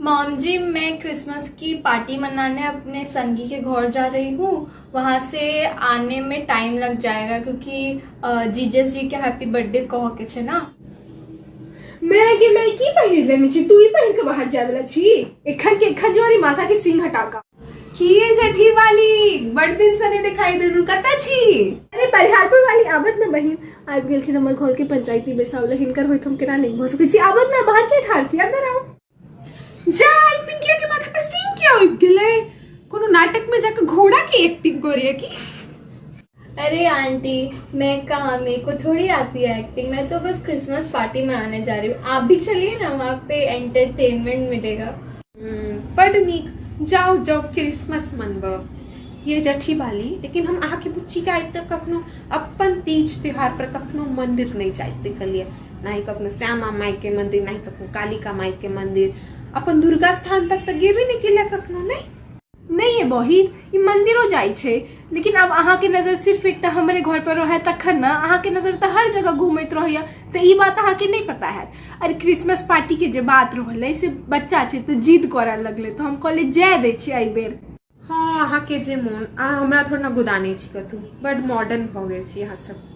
Mom जी, मैं Christmas की party मनाने अपने संगी के घर जा रही हूँ। वहाँ से आने में टाइम लग जाएगा क्योंकि जीजस जी के हैप्पी बर्थडे कह के छे ना। मैं गे मैं की पहिर लेने छी, तू ही पहिर के बाहर जाए वाला छी। एखन के एखन जो माथा के सिंग हटा का। की ये जठी वाली बड़ दिन से नहीं दिखाई देलू, कतऽ छी? अरे बरियारपुर वाली आबत ना बहिन, आबि गेलखिन हमर घर के पंचायती बैसावला, हिनकर होइत हम केना नहि भऽ सकै छी। आबत ना, बाहर के ठाढ़ छी, अंदर आओ। जा, ई पिंकिया के माथा पर सींग किया उगि गेलै? कोनो नाटक में जाके घोड़ा के एक्टिंग करिए की? अरे आंटी, मैं कहाँ, मेरे को थोड़ी आती है एक्टिंग, मैं तो बस क्रिसमस पार्टी मनाने जा रही हूँ। आप भी चलिए ना, वहाँ पे एंटरटेनमेंट मिलेगा। बड नीक, जाओ जाओ क्रिसमस मनब ये जठी वाली। लेकिन हम अहाँके बुच्ची के आइ तक कखनो अपन तीज त्योहार पर कखनो मंदिर नहीं जाइत देखलियै, ना ही कखनो श्यामा माई के मंदिर, ना ही कखनो कालिका माई के मंदिर, अपन दुर्गा स्थान तक तऽ गेबे नहीं केलियै कखनो। नहीं नहीं ये बहिन, ई मंदिरो जाइ छै, लेकिन अब अहाँ के नजर सिर्फ एकटा हमरे घर पर रहे तखन ना, अहाँ के नजर तऽ हर जगह घूमैत रहैया, तऽ ई बात अहाँ के नहीं पता हैत। अरे क्रिसमस पार्टी के जे बात रहलै से बच्चा छै तऽ जिद करऽ लगलै, तऽ हम कहलियै जाय दै छियै एहि बेर। हाँ, अहाँ के जे मोन, आ हमरा थोड़ा ना गुदाने छी कतहु, बड मॉडर्न भऽ गेल छी अहाँ सब।